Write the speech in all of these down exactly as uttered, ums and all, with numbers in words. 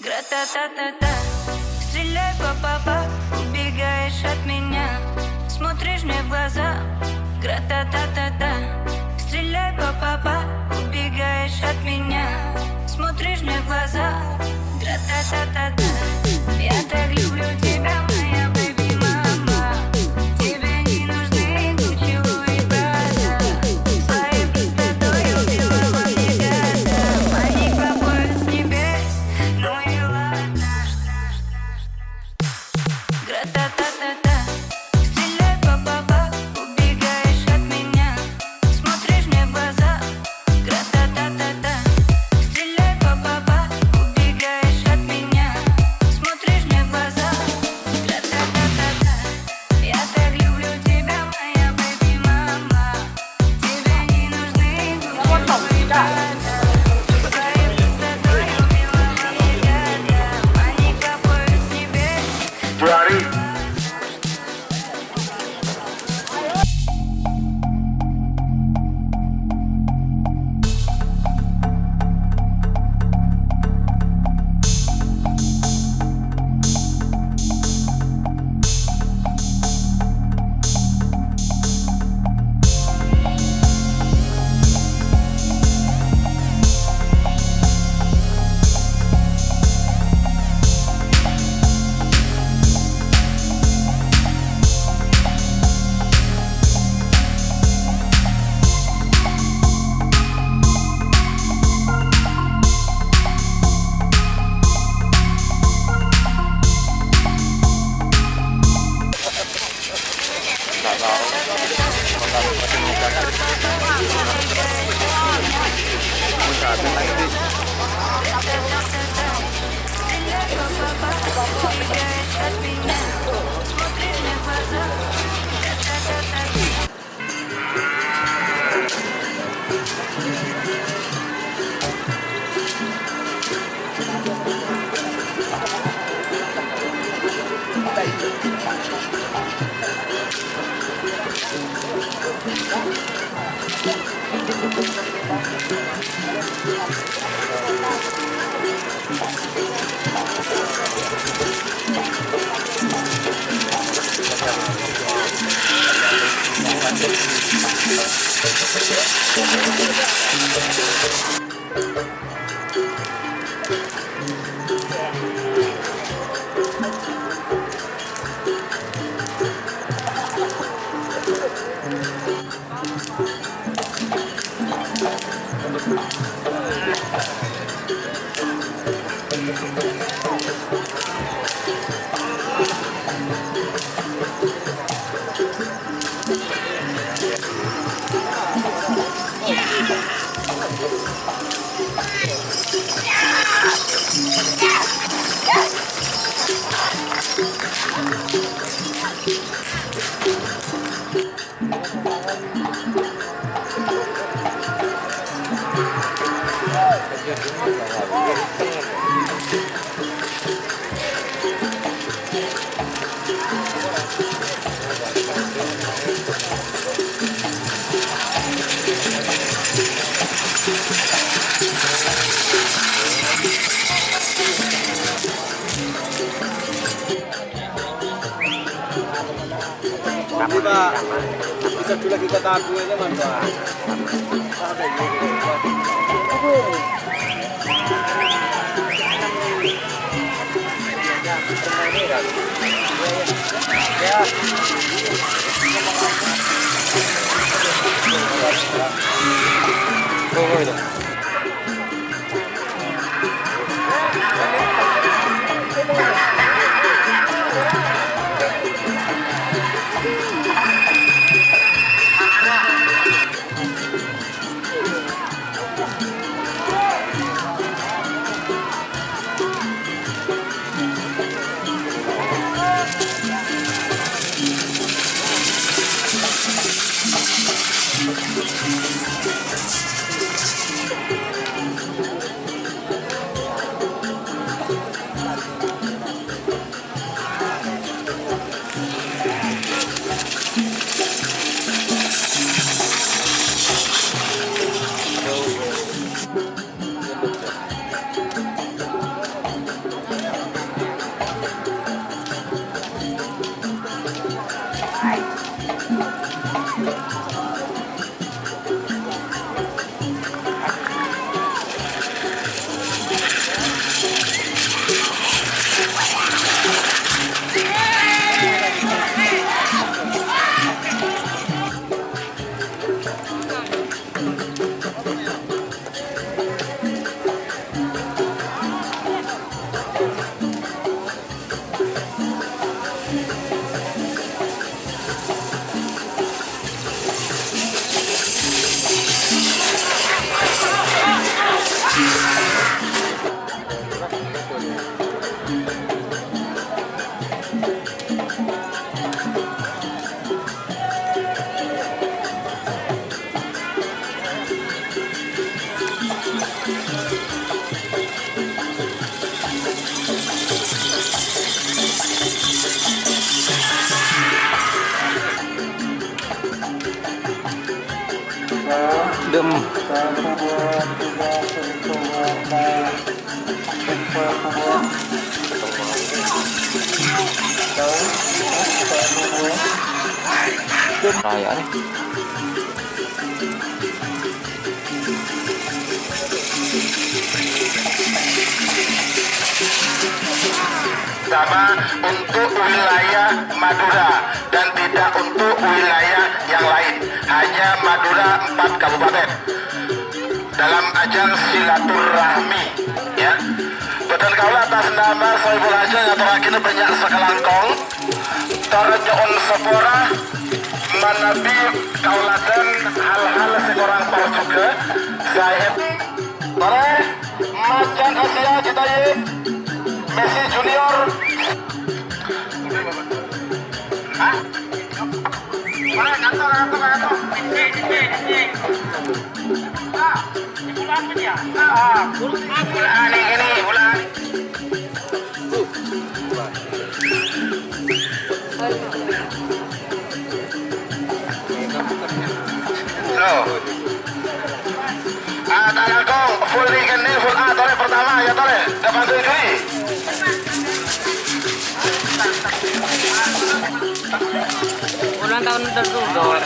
Гра-та-та-та-та, стреляй, па-па-па, убегаешь от меня. Смотришь мне в глаза. Гра-та-та-та-та, стреляй, па-па-па, убегаешь от меня. Смотришь мне в глаза. Гра-та-та-та-та, я так люблю тебя, моя бэби-мама. Тебе не нужны Гуччи, Луи, Прада. Своей простотой убила бы мне года. Они капают с небес, ну и ладно. Гра-та-та-та-та, стреляй, па-па-па, убегаешь от меня. Смотришь мне в глаза. Гра-та-та-та-та, стреляй, па-па-па, убегаешь от меня. Смотришь мне в глаза. Гра-та-та-та-та, я так люблю тебя, моя бэби-мама. Тебе не нужны гуччи, Луи, Прада. Своей простотой убила бы мне года. Они капают с небес. Ini, Pak. Bisa dulu kita tabung aja, Mas, Pak. Ya. Oh, ini. Raya nih. Sama untuk wilayah Madura dan tidak untuk wilayah yang lain, hanya Madura empat kabupaten dalam ajang silaturahmi, ya. Bhâdhân kaulâ atas nama Sohibul Hajah ngaturaghinâ bânnya' sakalangkong, tor nyo'on sapora manabi kaulâ hal-hal sè korang parjhughâ, saèn. Mare, macan Asia Citayam, Messi Junior. Hah? Mare, kantor, kantor, kantor. Cek, cek, cek. Ah, di bulan apa dia? Ah, bulan ini, ini, bulan. Loh. Ah, ta' langkong, full ni kènè, full A, tolè pertama, ya tolè. Depan tujuh. Ulang tahun tertutup.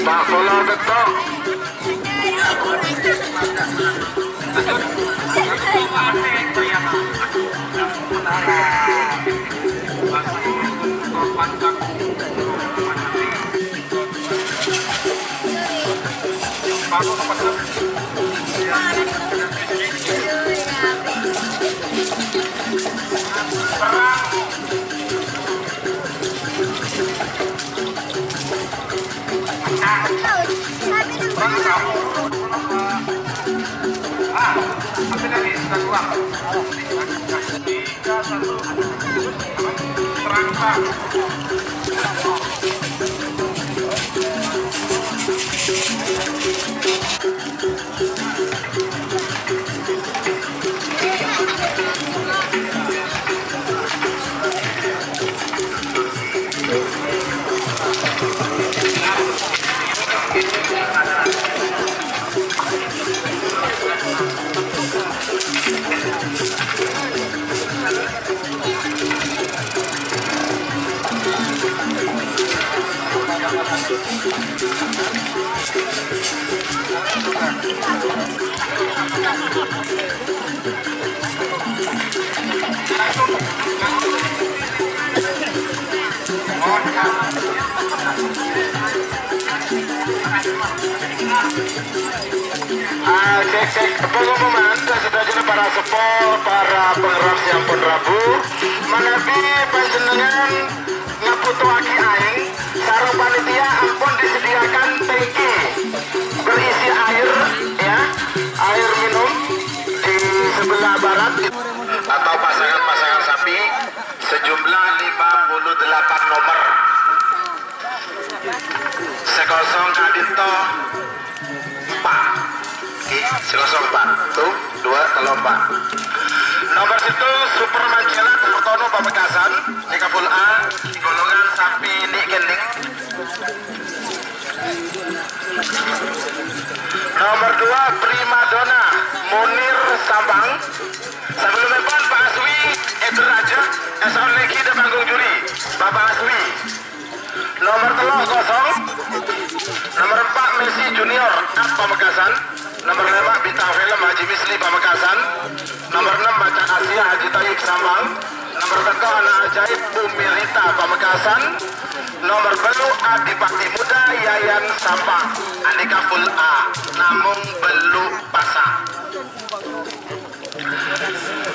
Pak Bola betok. Ah, cek, cek. Pengumuman, sadhâjâna para seppo, para pangerros sè ampon rabu. Manabi panjhennengngan ngabhutoaghi aèng, sareng panitia ampon disediakan tangki berisi air, ya, air minum di sebelah barat. Atau pasangan-pasangan sapi sejumlah lima puluh delapan nomor. Sè kosong ka'dinto empat. Oke, sè kosong empat. Tuh, dua, tello, empat. Nomor sèttong, Super Manjelat Hartono Pamekasan. Nèka full A, golongan sapi ni' gending. Nomor dua, Primadona Munir Sampang. Sabellummèpon, Pak Aswi, Eder Raja, èsonlèghi dâ' panggung juri. Bapak Aswi. Nomor tello', kosong. Nomor empa', Messi Junior, Ap Pamekasan. Nomor lèma', bintang film Haji Misli Pamekasan. Nomor ennem, Macan Asia Haji Thayyib Sampang. Nomor pètto', Ana' Ajaib Umi Rita Pamekasan. Nomor tello', Adipati Muda Yayan Sampang. Anèka full A, namong tello' pasa'.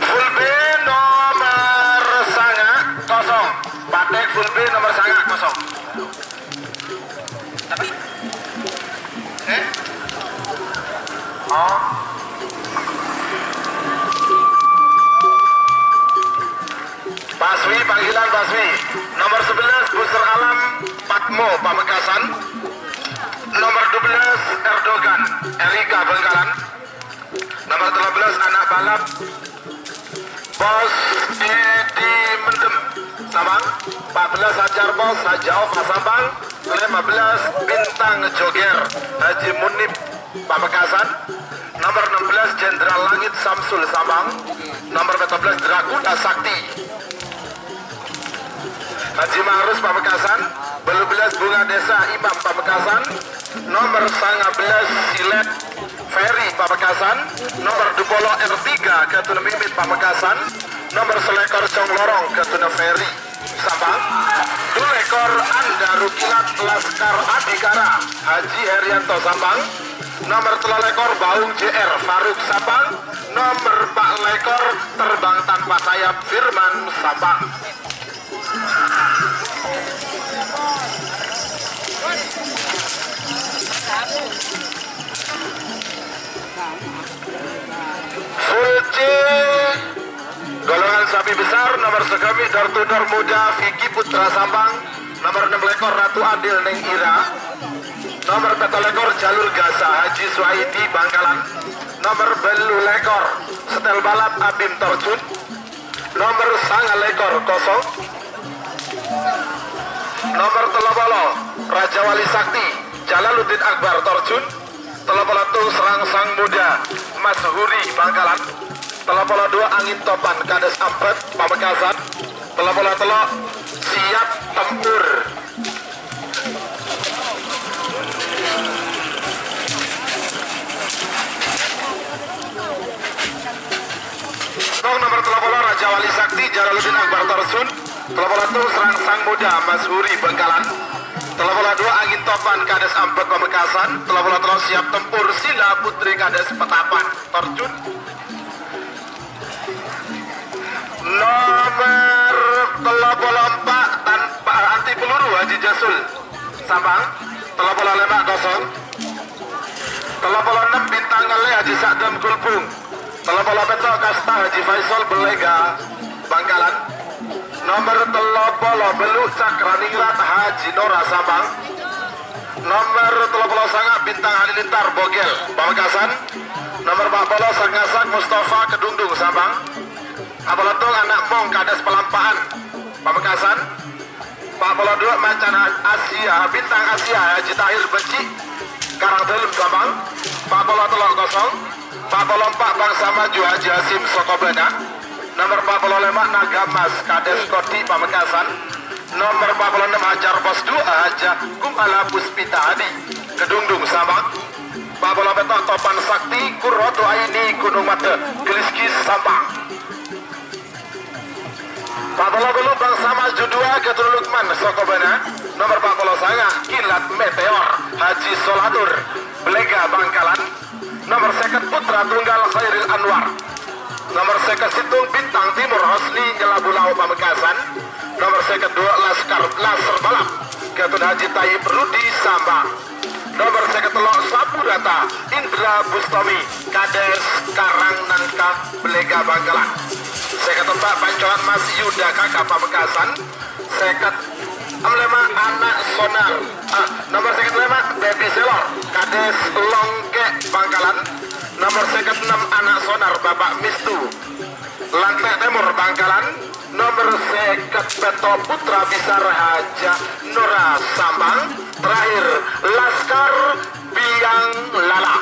Full B nomor sanga' kosong. Patek full B nomor sanga' kosong. Tapi Paswi, panggilan Paswi. Nomor sebelas, Busur Alam Patmo, Pamekasan. Nomor dua belas, Erdogan Erika, Bangkalan. Nomor tiga belas, anak balap, Bos Edi Mendem, Sampang. Empat belas, Hajar Bos, Haji Aufa, Sampang. Lima belas, Bintang Joger, Haji Munib, Pamekasan. Nomor enam belas, Jenderal Langit Samsul, Sampang. Nomor empat belas, Dracula Sakti, Haji Ma'rus, Pamekasan. Dua belas, Bunga Desa Imam, Pamekasan. Nomor lima belas, Silet Ferry, Pamekasan. Nomor dua puluh, R tiga, Gatun Mimit, Pamekasan. Nomor selikur, Song Lorong, Gatun Ferry, Sampang. Dua likur, Anda Rukilat Laskar Adhikara, Haji Herianto, Sampang. Nomor tiga likur, Baung J R Faruk, Sampang. Nomor empat likur, Terbang Tanpa Sayap Firman, Sampang. Full C, golongan sapi besar, nomor segami, door to door muda, Vicky Putra, Sampang. Nomor enam likur, Ratu Adil, Neng Ira. Nomor pitu likur, Jalur Gasa, Haji Suhaidi, Bangkalan. Nomor bâllu likur, Setel Balap, Abim, Torjun. Nomor sanga likur, kosong. Nomor tello polo, Raja Wali Sakti, Jalaluddin Akbar, Torjun. Tello polo settong, Serangsang Muda, Mas Huri, Bangkalan. Tello polo dua, Angin Topan, Kades Ampat, Pamekasan. Tello polo tello, Siap Tempur. Tong nomor tello polo, Raja Wali Sakti, Jalaluddin Akbar, Torjun. Tello polo settong, Serangsang Muda, Mas Huri, Bangkalan. Tello polo dua, Angin Topan, Kades Ampat, Pamekasan. Tello polo tello, Siap Tempur, Sila Putri, Kades Petapan, Torjun. Nomor tello polo empa', Tanpa Anti Peluru, Haji Jasul, Sampang. Tello polo lèma', kosong. Tello polo ennem, Bintang Ngallè, Haji Sa'dam, Gulbung. Tello polo pètto', Kasta, Haji Faisal, Belega, Bangkalan. Nomor tello polo bâllu', Cakraningrat, Haji Nora, Sampang. Nomor tello polo sanga', Bintang Halilintar, Bogel, Pamekasan. Nomor empa' polo, Sak-Ngasak, Mustafa, Kedungdung, Sampang. Apollo tong, Ana' Mong, Kades Palampa'an, Pamekasan. Empa' polo dua, Macan Asia, Bintang Asia, Haji Tahir, Becik, Karangdalem, Sampang. Empa' polo tello', kosong. Empa' polo empa', Bangsa Maju, Haji Hasim, Sokobana. Nomor empa' polo lèma', Naga Mas, Kades Kodi, Pamekasan. Nomor empa' polo ennem, Hajar Pos Dua, Haja Kumala Puspita Adi, Kedungdung, Sampang. Empa' polo pètto', Topan Sakti, Qurratu Aini, Gunung Mada, Geliskis, Sampang. Empa' polo bâllu', Bangsa Maju Dua, Gatul Lukman, Sokobana. Nomor empa' polo sanga', Kilat Meteor, Haji Solatur, Belega, Bangkalan. Nomor sèket, Putra Tunggal, Khairil Anwar. Nomor sèket sèttong, Bintang Timur, Hosni, Nyelabu Lao, Pamekasan. Nomor sèket dua, Laskar, Laser Balap, Gatun Haji Taib, Rudi, Sampang. Nomor sèket tello', Saburata, Indra Bustomi, Kades Karang Nangka, Belega, Bangkalan. Sèket empa', Pancoran Mas Yuda, Kaka, Pamekasan. Sèket lèma', Ana' Sonar. Ah, nomor sèket lèma', Baby Selor, Kades Longke, Bangkalan. Nomor sèket ennem, Ana' Sonar, Bapak Mistu, Lantai Timur, Bangkalan. Nomor sèket pètto', Putra Bisar, Haja Nora, Sampang. Terakhir, Laskar Biang Lala.